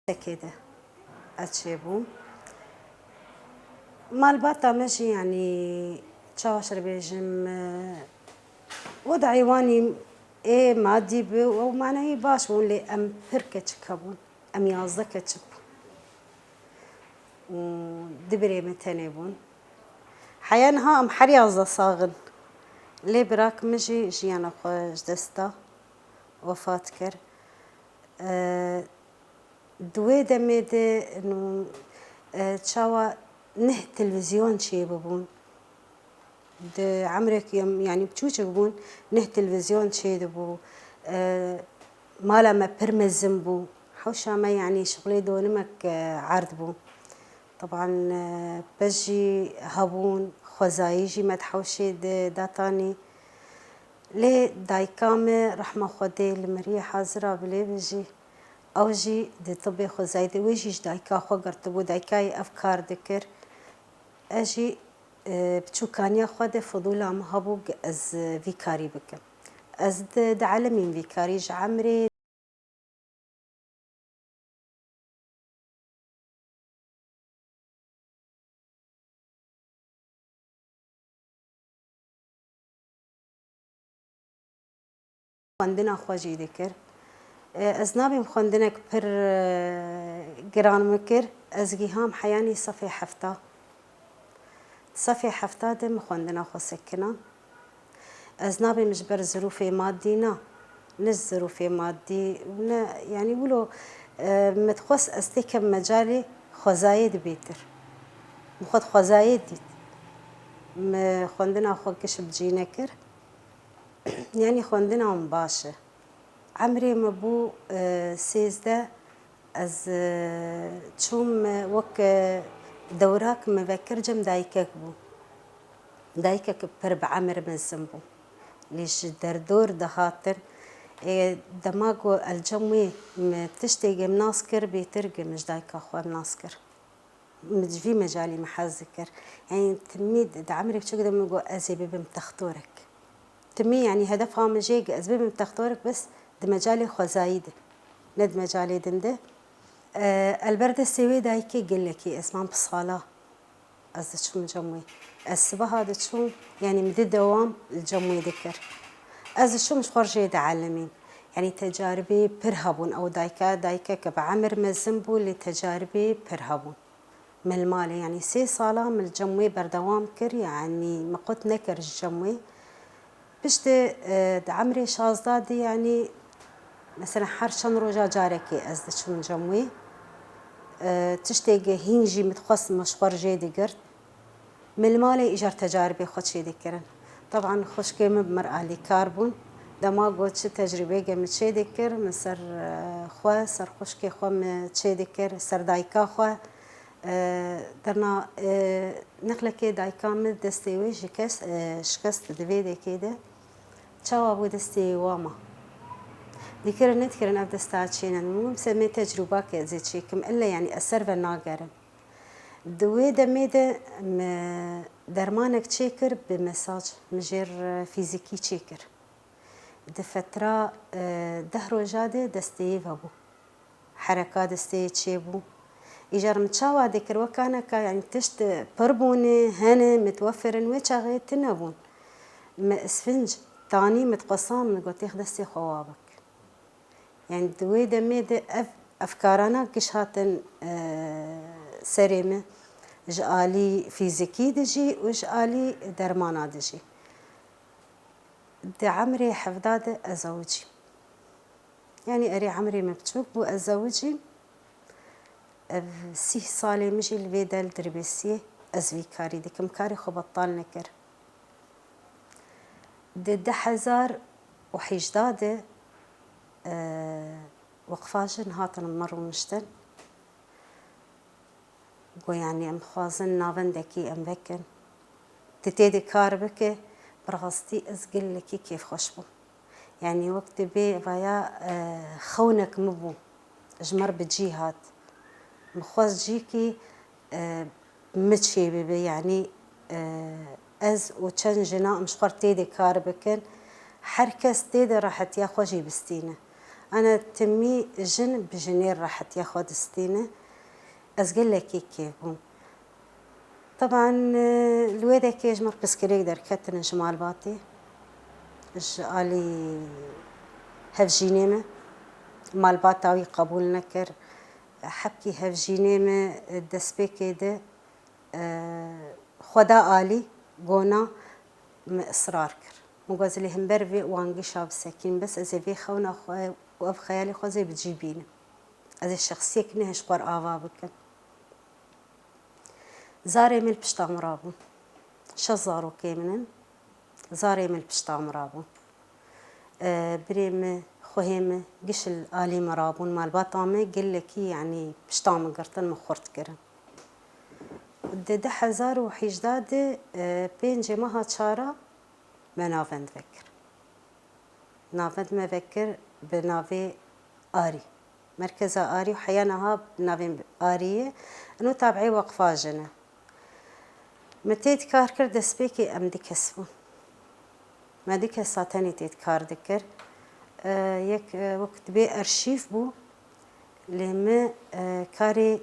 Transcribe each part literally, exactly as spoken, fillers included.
Sekê de ez çêbûm. Malbata me jî, yanî, çawa şer bêjim, e, wedayê wanî ê madî bi û manayî baş bûn, lê em pir keçik hebûn. Em yazdeh keçik bûn. Û du birê me tenê bûn. Heya niha em her yazdeh sax in. Lê birak min jî jiyana xwe ji dest da, wefat kir. E, Di wê demê de, no, e, çawa neh televîzyon çêbibûn. Di emrekî em, yanî biçûçik bûn, neh televîzyon çêdibû. E, mala me pir mezin bû. Hewşa me, yanî şixulê donimek, e, erd bû. Teban, e, pez jî hebûn, xwezayî jî me di hewşê de datanî. Lê dayika me, rehma Xwedê li miriye hazira bilê be jî, ew jî di tibê xwezayî de, wê jî ji dayika xwe girtibû, dayika yê ev kar dikir. Ez jî, e, biçûkaniya xwe de fidûla min hebû ku ez, e, vî karî bikim. Ez di, dielimîm vî karî ji emrê. Xwendina xwe jî dikir. E, ez nabêm xwendinek pir, e, giran min kir. Ez giham heyanî sefê hefta. Sefê hefta de min xwendina xwe sekina. Ez nabêm ji ber zirûfê madî na. Ne ji zirûfê madî û ne, yanî wilo, e, min dixwest ez têkem mecalê xwezayê de bêtir. Min xwe di xwezayê dît. Min xwendina xwe giş bi cî nekir. Yanî xwendina min baş e. Emrê min bû, e, sêzdeh, ez, e, çûm, e, wek, e, dewrak min vekir cem dayikek bû. Dayikek pir bi emir mezin bû. Lê ji derdor dihatin. Ê, dema ku el cem wê min tiştê ge min nas kir, bêtir ge min ji dayika xwe nas kir. Min ji vî mecalî min hez dikir. Yanî timî di, di emrê biçûk de min got ez ê bibim textorek. Timî, yanî hedefa min jê ge ez bibim textorek, bes di mecalê xwezayî de, ne di mecalê din de. E, el ber destê wê dayikê gelekî ez mam bi sala. Ez diçûm cem wê. Ez sibeha diçûm, yanî min di dewam li cem wê dikir. Ez diçûm ji xwe re jê dielimîm. Yanî tecaribê pir hebûn. Ew dayika, dayikeke bi emir mezin bû, lê tecaribê pir hebûn. Min li malê, yanî sê sala min li cem wê berdewam kir, yanî min qut nekir ji cem wê. Piştî, e, di emrê şazdeh de, yanî, mesela her çend roja carekê ez diçûm cem wê. E, tiştê ge hîn jî min dixwest min ji xwe re jê digirt. Min li malê îcar tecaribê xwe çêdikirin. Teban xwişkê min bi mir alîkar bûn. Dema got çi tecrûbeyeke min çêdikir, min ser, e, xwe, ser xwişkê xwe min çêdikir, ser dayika xwe. E, derna, e, nexlekê dayika min destê wê şikest, e, şikest di vê dekê de. Çawa bû destê wê wa ma? Dikirin nedikirin ev desta çêne. Min got, "Min se me tecrûba ke ez ê çêkim. Ille, yanî ez ser ve nagerim." Di wê demê de me dermanek çêkir bi mesaj, min jêr fîzîkî çêkir. Di fetra, e, deh roja de destê yê vebû. Hereka destê yê çêbû. Îcar min çawa dikir, weka neka, yanî tişt pir bûne, hene, mitwefirin, wê çaxê tune bûn. Me isfinc tanî, min diqesan, min got, "Têx destê xwe wa bik." Yanî di wê demê de ev efkarana giş hatin, e, serê min, ji alî fîzîkî de jî û ji alî dermana de jî. Di emrê hevda de ez zewicîm. Yanî erê emrê min biçûk bû, ez zewicîm. Ev sîh salê min jî li vê del dirbêsiyê ez vî karî dikim. Karê xwe betal nekir. Di du hezar û hejda de, e, weqfa jin hatin min rûniştin. Got, yanî em dixwazin navendekî em vekin. Tu tê de kar bike, bi rastî ez gelekî kêfxweş bûm. Yanî wek dibê vaya, e, xewnek min bû. Ji me re bi cî hat. Min xwest cîkî, e, min çê bibe, yanî, e, ez û çend jina em ji xwe re tê de kar bikin. Her kes tê de rehetiya xwe jî bistîne. Ana timî jin bi jinê rehetiya xwe distîne. Ez gelekî kêf bûm. Teban, e, li wê dekê ji min pirsgirêk derketin ji malbatê, ji alî hevjînê min. Malbata wî qebûl nekir. Hebkî hevjînê min destpêkê de, e, xwe da alî, gona min israr kir. Min got, ez lê hember vê wan gişa bisekînim, bes ez ê vê xewna xwe û ev xeyalê xwe zê bi cî bînim. Ez ê şexsiyek ne ji xwe re ava bikim. Zarê min li pişta min rabûn. Şeş zarokê min in. Zarê min li pişta min rabûn. E, birê min, xwehê min, giş li alî min rabûn. Malbata min gelekî, yanî pişta min girtin, min xurt kirin. Di du hezar û hejdeh de, e, pêncê meha çara me navend vekir. Navend me vekir bi navê Arî. Merkeza Arî û heya niha bi navê Arî ye. Ino tabiê Weqfa Jin e. Me tê dikar kir, destpêkê em du kes bûn. Me du kesa tenê tê dikar dikir. E, yek, e, wek dibê erşîv bû. Lê me, e, karê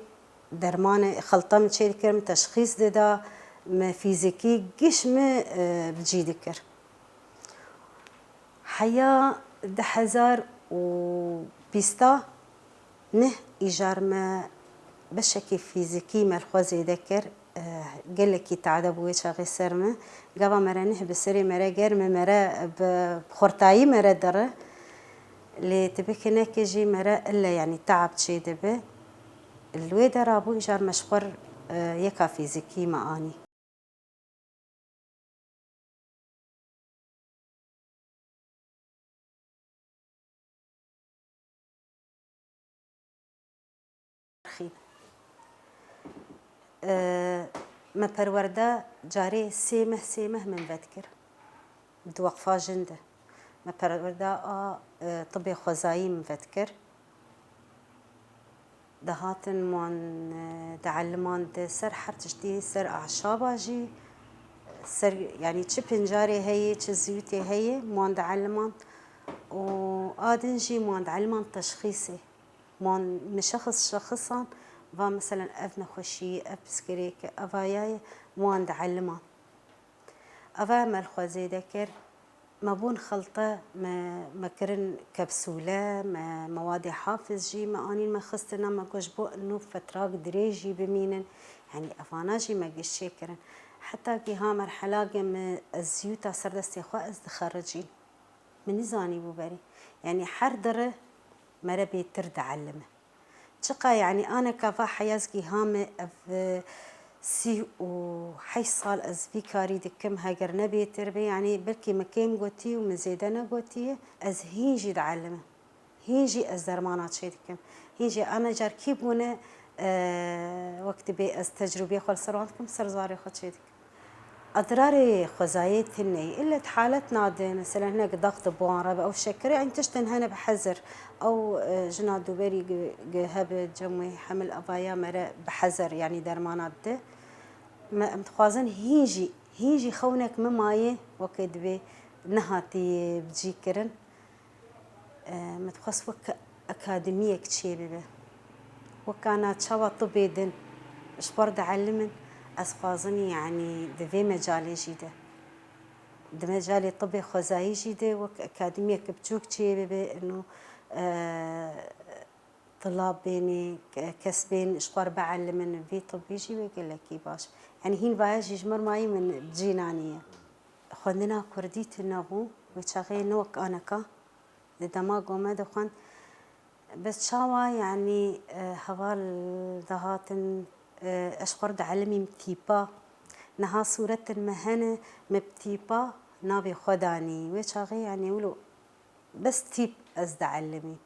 dermanê xelta min çêdikir, min teşxîs dida, me fîzîkî giş me, e, bi cî dikir. Heya du hezar û bîsta neh îjar me beşekî fîzîkî me li xwe zêde kir. Eh, gelekî tade bû wê çaxê ser me. Gava me re neh bi serê me re germ e, me re bi xurtayî me re dire. Lê tu bikî nekî jî me re ile, yanî teab çêdibe. Li wê dera bû îcar me ji xwe re, eh, yeka fîzîkî me anî. Xî. E, me perwerde carê sê meh, sê meh min vedkir. Di Weqfa Jin de. Me perwerde a, e, tibê xwezayî min vedkir. Dihatin wan, e, dieliman di ser her tiştî, ser eşaba jî, ser, yanî çi pincarê heye, çi zîwitê heye, wan dieliman û a din jî wan dieliman teşxîsê. Wan min şexis şexisan va, meselen, ev nexweşî, ev pirsgirêk, ev aya ye, wan dieliman. Eva me li xwe zêde kir. Me bûn xelte, me, me kirin kepsûle, me mewadê hafiz jî me anîn me xistine, me got ji bo ino fetrak dirêj jî bimînin. Yanî evana jî me giş çêkirin. Heta giha merhelagê me ez zîwita ser destê xwe ez dixericîn. Min nizanîbû berî. Yanî her dire mere bêtir dielime. Çiqa, yanî, aneka va heya ez giha me ev, e, sî û heşt sal ez vî karî dikim, heger ne bêtir be, yanî, belkî min kêm gotî û min zêde negotiye, ez hîn jî dielime. Hîn jî ez dermana çêdikim. Hîn jî ana car kî bûne, e, wek dibê ez tecrûbeyê xwe li ser wan dikim, ser zarê xwe çêdikim. Edrarê xwezayê tune ye. Îlle di halet nade, meselen, hinek dax di buwan re be, ew şekerê, eyn tiştin hene bi hezir. Ew, e, jina dûberî gi, gi hebe cem wê hemil evaya mere bi hezir, yanî dermana dide. Me, em dixwazin hîn jî, hîn jî xewnek min maye, wekê dibê nehatî bi cî kirin. E, min dixwest wek akademiyek çêbibe. Wek ana çawa tibê din ji xwe re dielimin, ez xwazim, yanî di vê mecalê jî de, di mecalê tibê xwezayî jî de wek akademiyek biçûk çêbibe, ino, e, tilab bênê, ke-, kes bên ji xwe re bielimin, vê tibê jî wê gelekî baş. Yanî hîn vaya jî ji min re mayî min bi cî naniye. Xwendina kurdî tune bû, wê çaxê ne wek aneka. Di dema ku me dixwend, bi çawa, yanî, e, heval dihatin, e, ez ji xwe re dielimîm tîpa. Niha sûretin me hene, me bi tîpa navê xwe danî. Wê çaxê, yanî, wilo bes tîp ez dielimîm.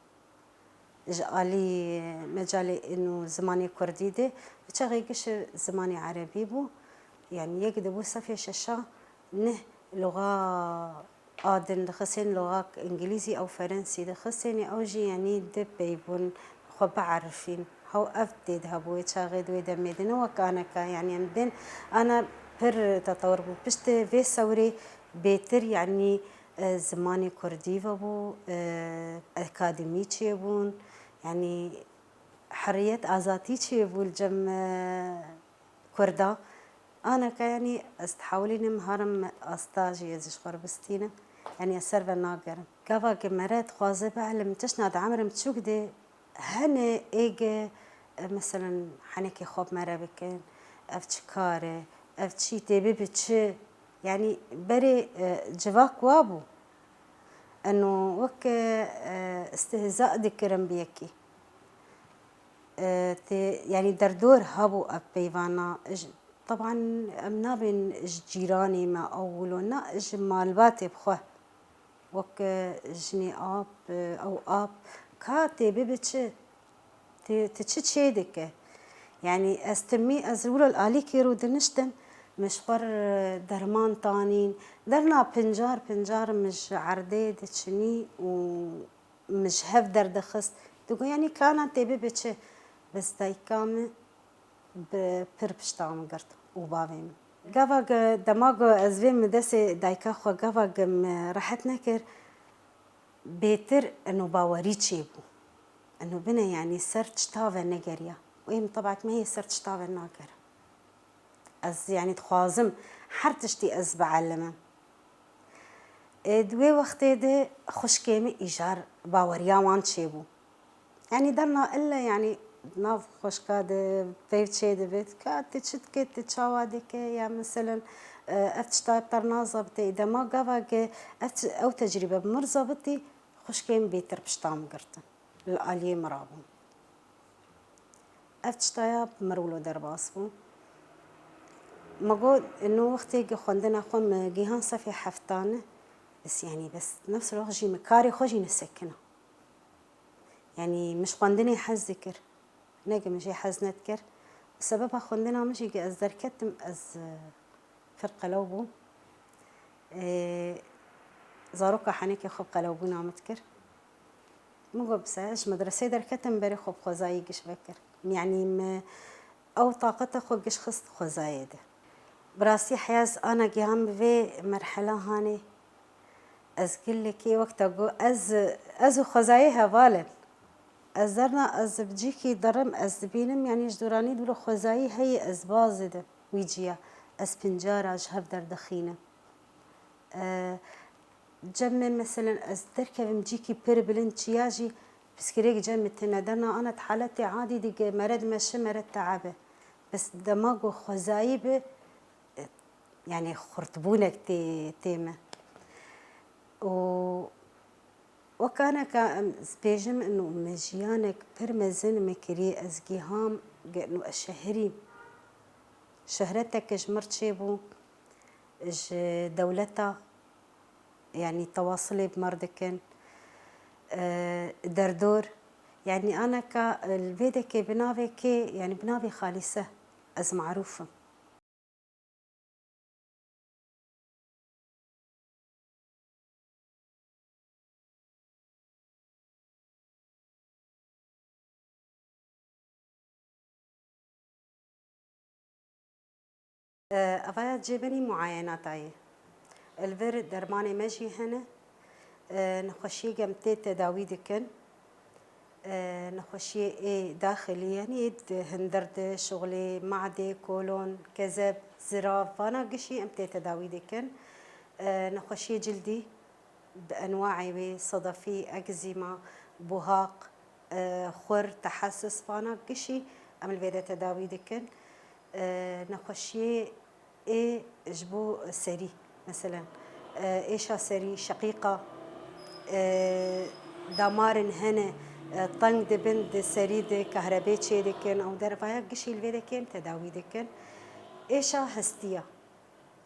Ji alî mecalê ino zimanê kurdî de, bi çaxê giş zimanê erebî bû. Yanî, yek dibû sefê şeşa, neh loxa a din dixisên, loxa îngilîzî ew ferensî dixisên, ew jî, yanî, di pey bûn xwe biarifîn. Hew ev tê de hebû wê çaxê di wê demê de ne wek aneka, yanî, em bên ana pir tetewir bû. Piştî vê sewrê bêtir, yanî, E, zimanê kurdî vebû, e, akademî çêbûn, yanî heriyet, azatî çêbû li cem, e, kurda. Aneka, yanî ez dihewilînim herim asta jî ez ji xwe re bistînim. Yanî ez ser ve nagerim. Gava ke mere dixwaze biilim, tiştna di emrim çûk de hene êge, e, meselen, henekê xwe bi mere bikin, ev çi kar e, ev çi tê bibe çi? Yanî berê, e, civak wa bû. Eno weke, e, istihza dikirin bi yekî. E, tê, yanî derdor hebû ev peyvana. Ji, teban em nabên ji cîranê me ew wilo, na, ji malbatê bi xwe. Weke jinê ap, e, ew ap, ka tê bibe çi? Tê, tu çi çê dike? Yanî ez timî, ez wilo li alîkê rû diniştim, min ji xwe re derman tanîn, derna pincar pincar min ji erdê diçinî û min ji hev derdixist. Digot, yanî kana tê bibe çi? Bes dayika min bi pir pişta min girt û bavê min. Gava ge-, dema ku ez vê min destê dayika xwe, gava ge min rehet nekir, bêtir eno bawerî çêbû. Eno bine, yanî ser tişta ve negeriya. Û ê min tebat me yê ser tişta ve nagere. Ez, yanî, dixwazim her tiştî ez biilimim. Ê, di wê wextê de xwişkê min îcar baweriya wan çêbû. Yanî derna ille, yanî nav xwişka de peyv çê dibe, ka tu çi dikê, tu çawa dikê, ya meselen, e, ev tişta te re nazebitê, dema gava ke ev ti-, ew tecrîbe bi min re zebitî, xwişkê min bêtir pişta min girtin. Li aliyê min rabûn. Ev tiştaya bi mir wilo derbas bû. Me got, ino wextê ke xwendina xwe me gihan sefê heftane, bes, yanî, bes nefs rox jî min karê xwe jî nesekina. Yanî, min ji xwendinê hez dikir. Ne ke min jê hez nedikir. Bi sebeba xwendina min jî ke ez derketim, ez, e, pir qelew bûm. Ê, zaroka henekê xwe bi qelewbûna min dikir. Min got, bise, ez ji medresê derketim, berê xwe bi xwezayî giş vekir. Yanî, min ew taqeta xwe giş xist xwezayê de. Bi rastî heya ez ana gihan bi vê merhela hanê. Ez gelekê wexta got, ez, ez û xwezayê heval in. Ez derna, ez bi cîkî derim, ez dibînim, yanî ji dûranî dûre xwezayî heye, ez baz didim wî ciya. Ez pincara ji hev derdixînim. E, cem me, meselen, ez derkevim cîkî pir bilind çiya jî, piskirêk cem min tune. Derna ana di haletê adî dige, mere dimeşe, mere teabe. Bes dema ku xwezayî bi, e, yanî xurtbûnek tê, tê me. Û wek aneka em, ez bêjim, ino me jiyanek pir mezin me kirî, ez giham, ge-, ino ez şehirîm. Şehreteke ji mir çêbû, ji dewleta, yanî tewasilê bi mir dikin, e, derdor. Yanî aneka, e, li vê dekê bi navê kê, yanî bi navê Xalîse, ez marûf im. E, evaya cêbenî muayenata ye. Li vir dermanê me jî hene. E, nexweşiyê em tê tedawî dikin. E, nexweşiyê ê daxilî, yanî ê di hundir de, şixulê, madê, kolon, kezeb, zirav, vana gişî em tê tedawî dikin. E, nexweşiyê cildî bi enwaê wê, sedefî, egzîma, buhaq, e, xwir, tehesis, vana gişî em li vê de tedawî dikin. E, nexweşiyê ê ji bo serî, meselen, e, êşa serî, şeqîqa, e, damarên hene, e, teng dibin, di serî de kahrebê çêdikin, ew dervaya gişî li vê de kêm tedawî dikin. Êşa hestiya,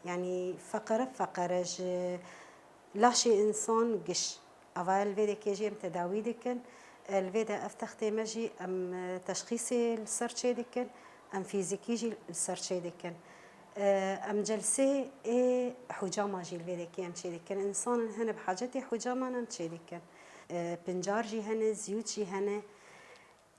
yanî feqere, feqere ji laşê însan giş. Ava li vê dekê jî em tedawî dikin. Li vê de ev textê me jî em, e, teşxîsê li ser çê dikin, em fîzîkî jî li ser çê dikin. E, em celsê ê hûcama jî li vê dekê em çê dikin. Însanên hene bi hacetê hûcaman em çê dikin. E, pincar jî hene, ziyût jî hene.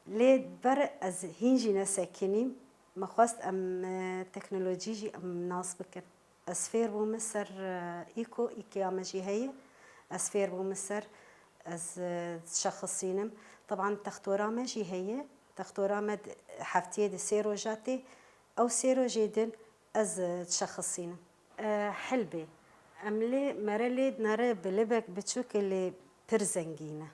Lê ber ez hîn jî nesekinîm. Me xwest em, e, teknolojî jî em nas bikin. Ez fêr bûme ser, e, îko, îkê ya me jî heye. Ez fêr bûme ser, ez, e, dişexisînim. Teban textora me jî heye. Textora me di heftiyê de sê roja tê. Ew sê rojê din ez, e, dişexisînim. E, hilbê. Em lê mere lê dinere bi libek biçûk e lê pir zengîn e.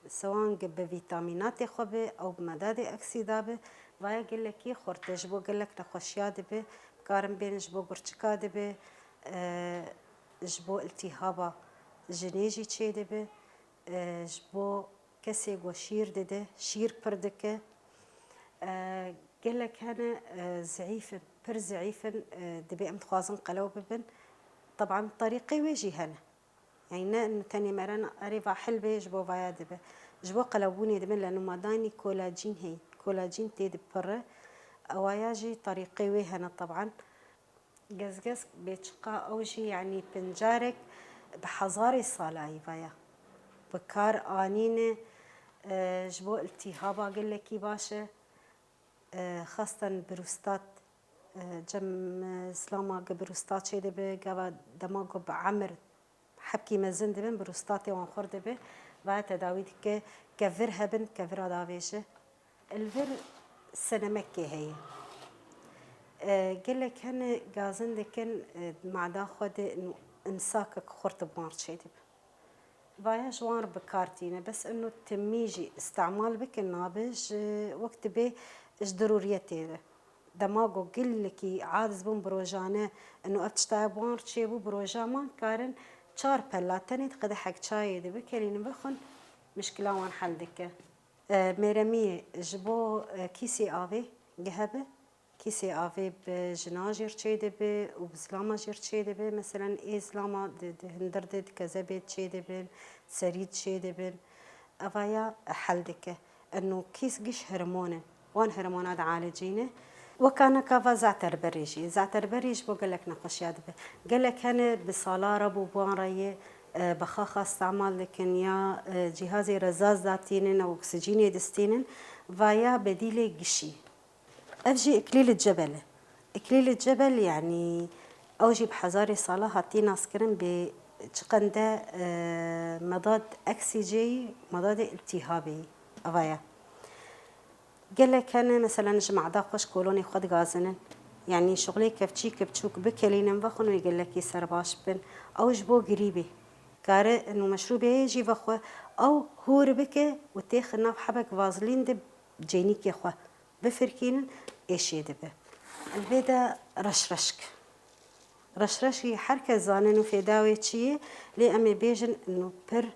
Sewank bi vîtamînatê xwe be, ew bi medadê eksîda be, vaya gelekî xurt e, ji bo gelek nexweşiya dibe, bi kar in bên ji bo gurçika dibe, e, ji bo îltîhaba jinê jî çêdibe, e, ji bo kesê ku şîr dide, şîr pir dike. E, gelek hene, e, zeîf in, pir zeîf in, e, dibê em dixwazin qelew bibin. Teban terîqê wê jî hene. Yanî ne tenê meren erê va hilbê ji bo vaya dibe. Ji bo qelewbûnê dibe, leno madanî kolacîn heye. Kolacîn tê de pir e. Ewaya jî terîqê wê hene teban. Gezgez bêçiqa ew jî yanî pincarek bi hezarê salayî vaya. Bi kar anîne, e, ji bo îltîhaba gelekî baş e. E, xastan prostat, e, cem, e, zilama ge prostat çêdibe, gava dema ku bi emir hebkî mezin dibin, prostatê wan xurt dibe, vaya tedawî dike, kevir hebin, kevira davêje. Li vir senemekê heye. E, gelek hene gazin dikin, e, mada xwe de îmsakek xurt bi wan re çêdibe. Vaya ji wan re bi kar tîne, bes ino timî jî îstemal bikin nabe, ji wek dibê ji dirûriyetê de. Dema ku gelekî aciz bûn bi rojane, ino ev tiştaya bi wan re çêbû, bi roja man karin çar pela tenê di qedehek çayê de bikelînin bixwin, mişkila wan hel dike. E, mêremiyê ji bo, e, kîsê avê gehebe. Kîsê avê bi jina jî re çêdibe û bi zilama jî re çêdibe. Meselen, ê zilama di, di hundir de, di kezebê çêdibin, serî çêdibin. Eva ya hel dike. Eno kîs giş hormon in. Wan hormona dialicîne. Weka neka va ze'terberê jî. Ze'terberê ji bo gelek nexweşiya dibe. Gelek hene bi sala re bû bi wan re yê, e, bi xaxa îstemal dikin ya, e, cîhazê rezaz datînin û oksijînê distînin. Va ya bedîlê gişî. Ev jî îklîlê cebel e. Îklîlê cebel, yanî ew jî bi hezarê sala hatî naskirin bê çiqende, e, medad eksîcê yî, medadê îltîhabê yî. Eva ye. Gelek hene, meselen, ji mada xwe, ji kolonê xwe digazinin. Yanî şixulê kevçîk biçûk bikelînin vexwin wê gelekî serbaş bin. Ew ji bo girîbê. Kare ino meşrûbê jî vexwe. Ew hûr bike û têxe nav hebek vazlîn de cênîkê xwe. Bifirkînin, êşê dibe. Li vê de reşreşk. Reşreşkî her kes zanin û fêda wê çi ye, lê em ê bêjin ino pir,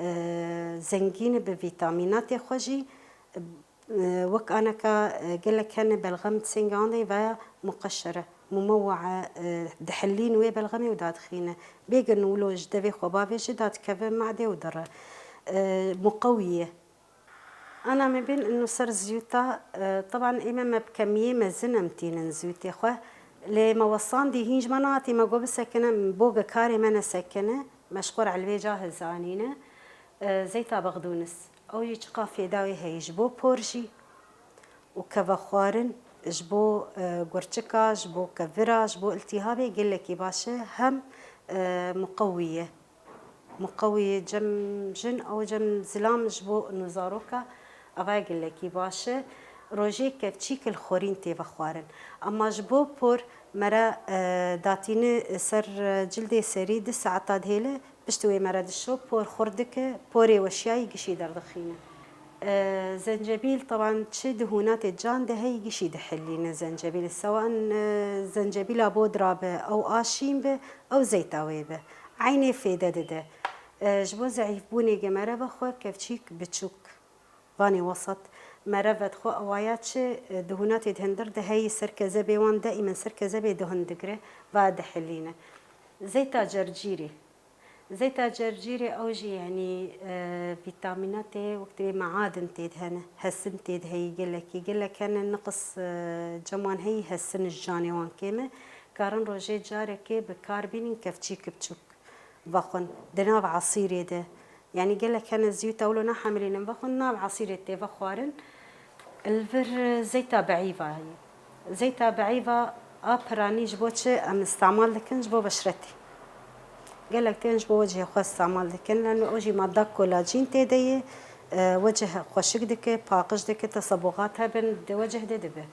e, zengîn e bi vîtamînatê xwe jî, e, wek aneka, e, gelek hene belxem di sênga wan de veya muqeşer e, mumewwa e, e, dihilîn wê belxemê û dadixîne. Bêgin wilo ji devê xwe bavêje dadikeve madê û dire. E, muqewî ye. Ana me bên ino ser ziyûta, e, teban ê me, me bi kemiyê mezin em tînin ziyûtê xwe. Lê me wesandî hîn ji me nehatî me got bisekine, bo ge karê me nesekine, me ji xwe re elvêca hizanîne. E, zeyta bexdûnis. Ew jî çiqa fêda wê heye ji bo por jî û kevexwarin, ji bo, e, gurçika, ji bo kevira, ji bo îltîhabê gelekî baş e. Hem, e, muqewî ye. Muqewî cem jin ew cem zilam ji bo nûzaroka ava gelekî baş e. Rojê kevçîk li xorîn tê vexwarin. Ema ji bo por me re, e, datîne ser, e, cildê serî du saeta dihêle, piştî wê me re dişo, por xurt dike, porê weşiyayî gişî derdixîne. E, zencebîl, teban çi dihûnatê can de heyî gişî dihilîne zencebîl. Sewan, e, zencebîla bodra be, ew a şîn be, ew zeyta wê be. Eynê fêde dide. E, ji bo zeîfbûnê ge mere vexwe kevçîk biçûk, vanê wesat, mere vedixwe ewaya çi, e, dihûnatê di hundir de heyî ser kezebê wan de îmen ser kezebê duhun digire, va dihilîne. Zeyta cercîrê. Zeyta cercîrê ew jî, yanî, e, vîtamînatê, wek dibê meadin tê de hene, hesin tê de heyî gelekî. Gelek hene niqis, e, cem wan heyî, hesin ji canê wan kêm e. Karin rojê carekê bi kar bînin kevçîk biçûk vexwin. Di nav esîrê de. Yanî gelek hene ziyûta wilo nahemilînin vexwin, nav esîrê tê vexwarin. Li vir zeyta beîva ye. Zeyta beîva a piranî ji bo çi em îstemal dikin? Ji bo beşretê. Gelek tên ji bo wecihê xwe îstemal dikin. Leno ew jî madda kolacîn tê de ye. E, wecih xweşik dike, paqij dike, tesebuxat hebin, di wecih de dibe.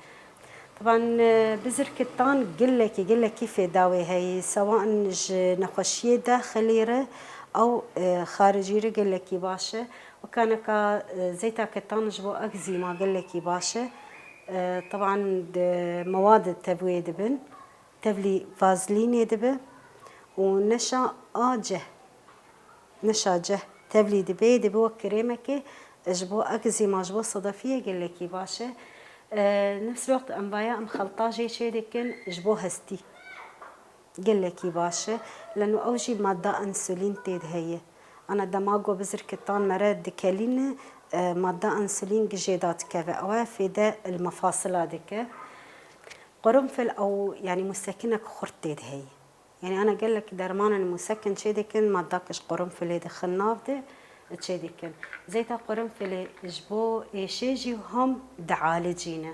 Teban, e, bizirkitan gelekî, gelekî fêda wê heye. Sewa in ji nexweşiyê daxilî re ew, e, xaricî re gelekî baş e. Weka neka, e, zeyta ketan ji bo egzîma gelekî baş e. E, teban di mewad tevûyê dibin. Tevlî vazlînê dibe û neşa a ceh, neşa ceh tevlî dibe, dibe wek krêmekê ji bo egzîma, ji bo sedefiyê gelekî baş e. E, nefs wextê em vaya em xelta jê çê dikin ji bo hestî. Gelekî baş e. Leno ew jî madda însulîn tê de heye. Ana dema ku bizirkitan me re dikelîne, e, madda însulîn gijê da dikeve. Ew fêde li mefasila dike. Qurunfil ew, yanî musekinek xurt tê de heye. Yanî ana gelek dermanin musekin çê dikin, maddak ji qurunfilê dixin nav de, çê dikin. Zeyta qurunfilê ji bo êşê jî hom dialicîne.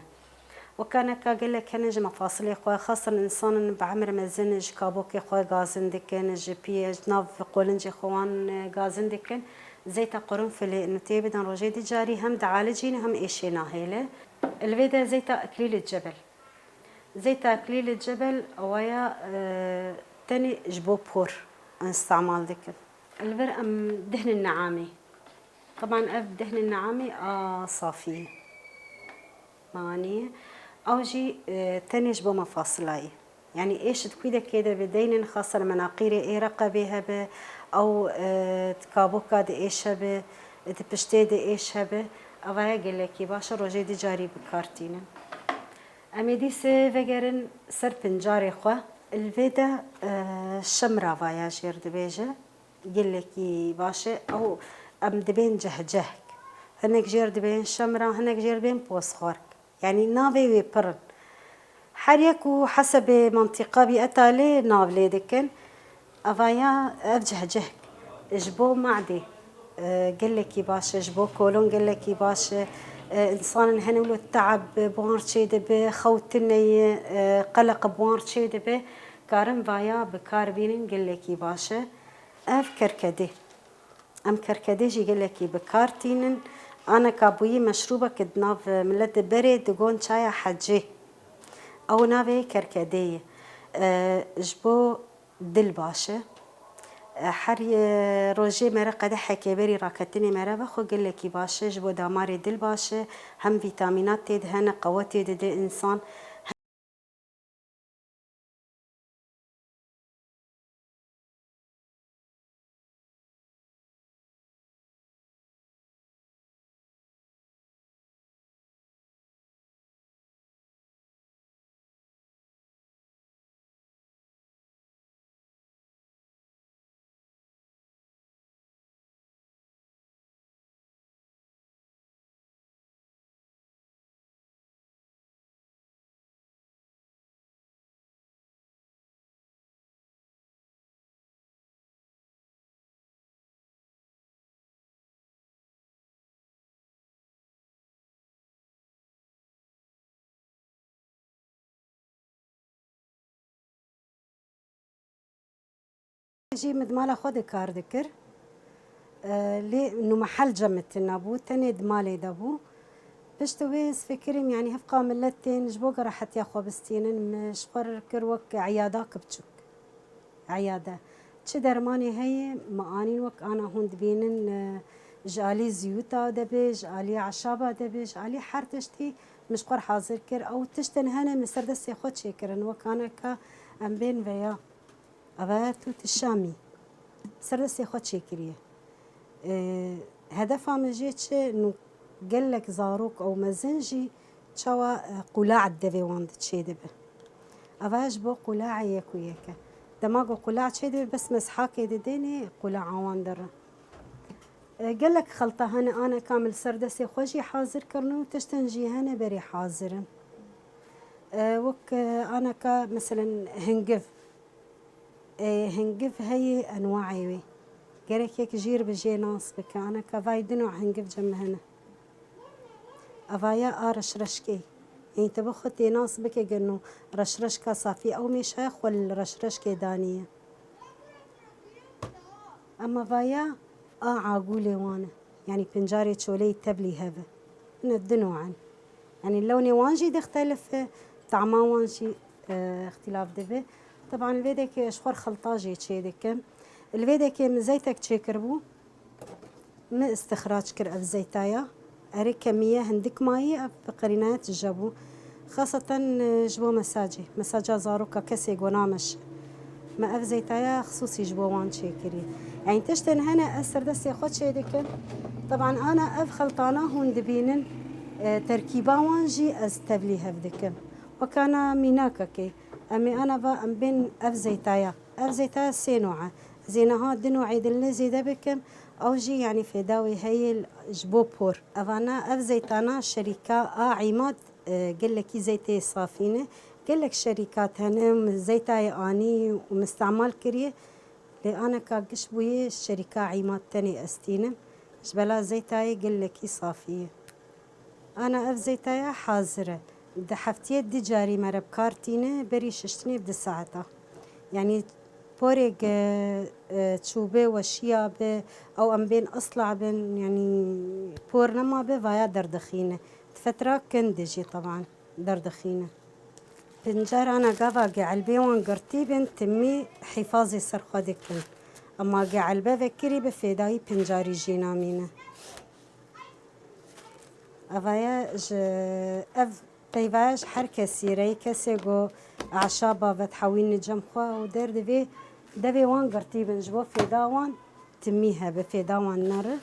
Weka neka gelek hene ji mefasilê xwe, xasan insanin bi emir mezin ji kabokê xwe gazin dikin, ji piyê, ji nav qolincê xwe wan, e, gazin dikin. Zeyta qurunfilê nûteyê bidin rojê dicarî hem dialicîne hem êşê nahêle. Li vê de zeyta iklîlê cebel. Zeyta iklîlê cebel awaya, e, tenê ji bo por îstemal dikin. Li vir em dihnin neamê. Teban ev dihnin neamê a safî ye. Manî ye. Ew jî, e, tenê ji bo mefasila ye. Yanî êş di kûdekê de bideynin, xasan menaqîrê ê reqebê hebe, ew, e, di kaboka de êş hebe, di piştê de êş hebe. Evaya gelekî baş e, rojê du carî bi kar tînin. Em ê dîsê vegerin ser pincarê xwe. Li vê de, e, şemra vaya jêr dibêje. Gelekî baş e. Ew em dibên cehcehk. Hinek jêr dibên şemra, hinek jêr dibên posxwark. Yanî navê wê pir in. Her yek û hesebê mantîqa bî eta lê nav lê dikin. Evaya ev cehcehk ji bo me'dê, e, gelekî baş e, ji bo kolon gelekî baş e. E, însanên hene wilo te'eb bi wan çê dibe, xew tune ye, e, qeleq bi wan çê dibe. Karin vaya bi kar bînin gelekî baş e. Ev kerkedê. Em kerkedê jî gelekî bi kar tînin. Aneka bûyî meşrûbek di nav milet de berê digon çaya hecê. Ew navê kerkedê ye. E, ji bo dil baş e. E, her, e, rojê mere qedehekê berî raketinê mere vexwe gelekî baş e. Ji bo damarê dil baş e. Hem vîtamînat tê de hene, qewetê dide însan. Jî min di mala xwe de kar dikir. E, lê nû mehel cem min tune bû, tenê di malê de bû. Piştî wê ez fikirîm, yanî hevqa milet tên ji bo gerahetiya xwe bistînin, min ji xwe re kir wek eyadak biçûk. Eyade. Çi dermanê heye, me anîn wek ana hûn dibînin, e, ji alî ziyûta de be, ji alî eşaba de be, ji alî her tiştî min ji xwe re hazir kir. Ew tiştin hene min ser destê xwe çêkirin, wek aneka em bên veya. Eve tu ti Şamî. Ser destê xwe çêkiriye. E, hedefa min jê çi, nû gelek zarok ew mezin jî çawa, e, qûla'a devê wan de çêdibe. Eva ji bo qûla'ê yek û yek e. Dema ku qûla' çêdibe, bes mezhakê didênê qûla'a wan dirin. E, gelek xelta hene, aneka min li ser destê xwe jî hazir kirin û tiştin jî hene berê hazir in. E, wek, e, aneka, meselen, hingiv. Ê, hingiv heye enwaê wê. Gerek yek jêr bi jê nas bike. Aneka vay du nû hingiv cem hene. Evaya a reşreşkê. Ê, te bi xwe tê nas bike geno reşreşka safî. Ew mêşaya xwe li reşreşkê daniye. Ema vaya a agûlê wan e. Yanî pincarê çoleyî tevlî hev e. Hine du nû in. Yanî lewnê wan jî dixtelif e, tama wan jî, e, îxtîlaf dibe. Teban li vê dekê ji xwe xelta jê çê dikim. Li vê dekê min zeytek çêkiribû. Min îstixrac kir ev zeytaya. Erê kemiye hindik mayî, ev bi qerînaya tije bû. Xaseten, e, ji bo mesacê. Mesaca zaroka kesê ku nameşe. Me ev zeytaya xisûsî ji bo wan çêkirî. Yanî tiştên hene ez ser destê xwe çê dikim. Teban ana ev xeltana hûn dibînin, e, terkîba wan jî ez tevlî hev dikim. Wekana mînakekê. Em ê ana va em bên ev zeytaya. Ev zeytaya sê nû e. Ez ê niha du nûê din lê zêde bikim. Ew jî yanî fêda wê heye ji bo por. Evana ev zeytana şerîka a Îmad, e, gelekî zeytê safî ne. Gelek şerîkat hene min zeytayê anî û min îstemal kiriye. Lê aneka giş bûye şerîka Îmad tenê ez tînim. Ji bela zeytayê gelekî safî ye. Ana ev zeytaya hazir e. Di heftiyê du carî me re bi kar tîne, berî şiştinê bi du saeta. Yanî porê ge, e, çûbe weşiya be, ew em bên islah bin, yanî por nema be, vaya derdixîne. Di fetra kin de jî teban derdixîne. Pincar ana gava ge elbê wan girtî bin, timî hîfazê ser xwe dikin. Ema ge elbe vekirî bi fêdayî pincarî jî namîne. Evaya ji, ev peyvaya ji her kesî re, kesê ku eşaba ve dihewîne cem xwe û derdivê devê wan girtî bin, ji bo fêda wan timî hebe, fêda wan nere.